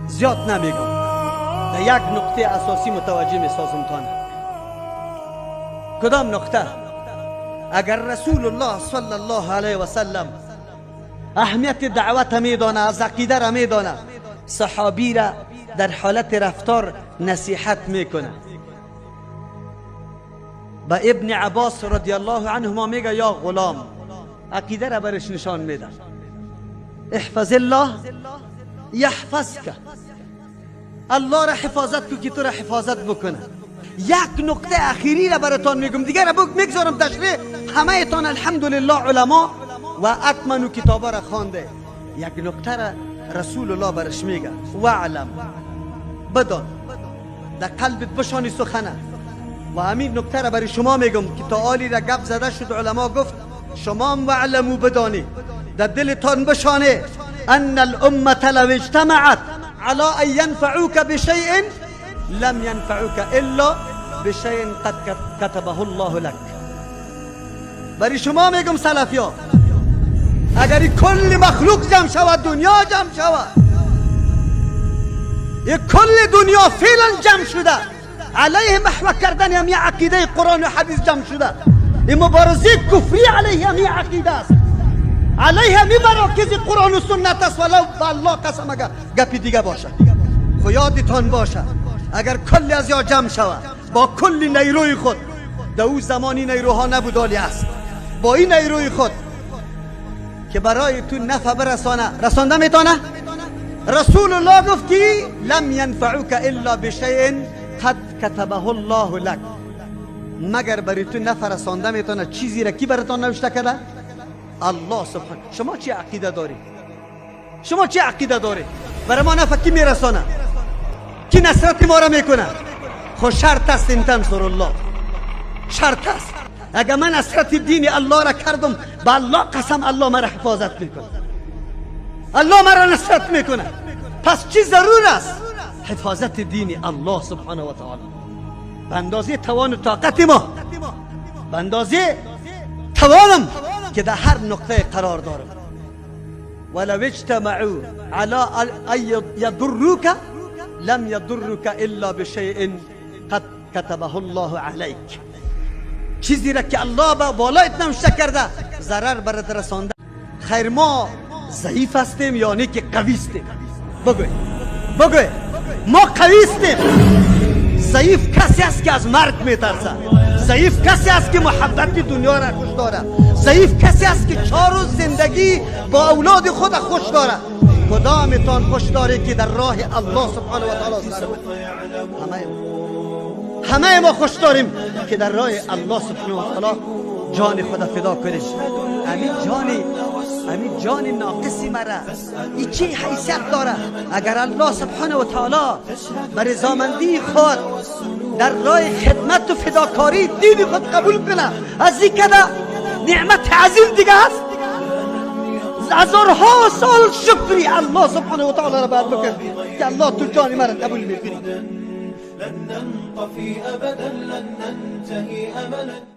زیاد نمیگم، در یک نقطه اساسی متوجه میسازم تانه. کدام نقطه؟ اگر رسول الله صلی الله علیه و سلم اهمیت دعوت میدانه، از عقیده را میدانه، صحابی را در حالت رفتار نصیحت میکنه. با ابن عباس رضی الله عنهما میگه یا غلام، عقیده را برش نشان میده، احفظ الله یحفظک، الله را حفاظت کو که تو را حفاظت بکنه. یک نقطه اخیری را براتان میگم، دیگه را میگذارم تشریح. همه تان الحمدلله علما و اتمنو کتابا را خوانده. یک نقطه را رسول الله برش میگه، واعلم، بدان، در قلبت بشانی سخنه. و همین نکته را برای شما میگم که تا آلی را گپ زده شد، علما گفت شما هم واعلمو بدانی، در دلتان بشانه، ان الامة لو اجتمعت على ان ينفعوك بشيء لم ينفعوك الا بشيء قد كتبه الله لك. برای شما میگم سلفیا، اگر کل مخلوق جمع شود، دنیا جمع شود، یک کل دنیا فعلا جمع شده علیه محو کردن همی عقیده قرآن و حدیث جمع شده، این مبارزه کفری علیه همی عقیده است، علیه همی مراکز قرآن و سنت است. ولو به الله قسم اگر گپی دیگه باشه، خو یادتان باشه اگر کل از یا جمع شود با کل نیروی خود، در او زمانی نیروها نبود آلی است، با این نیروی خود که برای تو نفع برسانه، رسانده میتونه؟ رسول الله گفت که لم ینفعوک الا بشیء قد كتبه الله لك، مگر برای تو نفع رسانده میتونه چیزی را کی براتان نوشته کرده؟ الله سبحانه. شما چی عقیده داری؟ شما چی عقیده داری؟ برای ما نفع کی میرسانه؟ کی نصرت ما را میکنه؟ خو شرط است ان تنصر الله، شرط است. اگر من نصرت دین الله را کردم، به الله قسم الله مرا حفاظت میکنه، الله مرا نصرت میکنه. پس چی ضرور است؟ حفاظت دین الله سبحانه و تعالی به اندازه توان و طاقت ما، به اندازه توانم که در هر نقطه قرار دارم. ولو اجتمعوا على ان يضروك لم يضرك الا بشيء قد كتبه الله عليك. چیزی را که الله به بالایت نوشته کرده ضرر برات رسانده. خیر ما ضعیف هستیم یا نه که قوی هستیم؟ بگوی بگوی، ما قوی هستیم. ضعیف کسی است که از مرگ میترسه، ضعیف کسی است که محبت دنیا را خوش داره، ضعیف کسی است که 4 روز زندگی با اولاد خود خوش داره. کدامتان خوش داره که در راه الله سبحانه و تعالی سر؟ همه ما خوش داریم که در راه الله سبحانه و تعالی جان خود فدا کنیم. همین جان، همین جان ناقصی مرا ای چی حیثیت داره؟ اگر الله سبحانه و تعالی بر رضامندی خود در راه خدمت و فداکاری دین خود قبول کنه، از این کده نعمت عظیم دیگه است؟ هزارها سال شکری الله سبحانه و تعالی را باید بکن که الله تو جان مرا قبول میکنی. لن ننطفي أبدا، لن ننتهي أملا.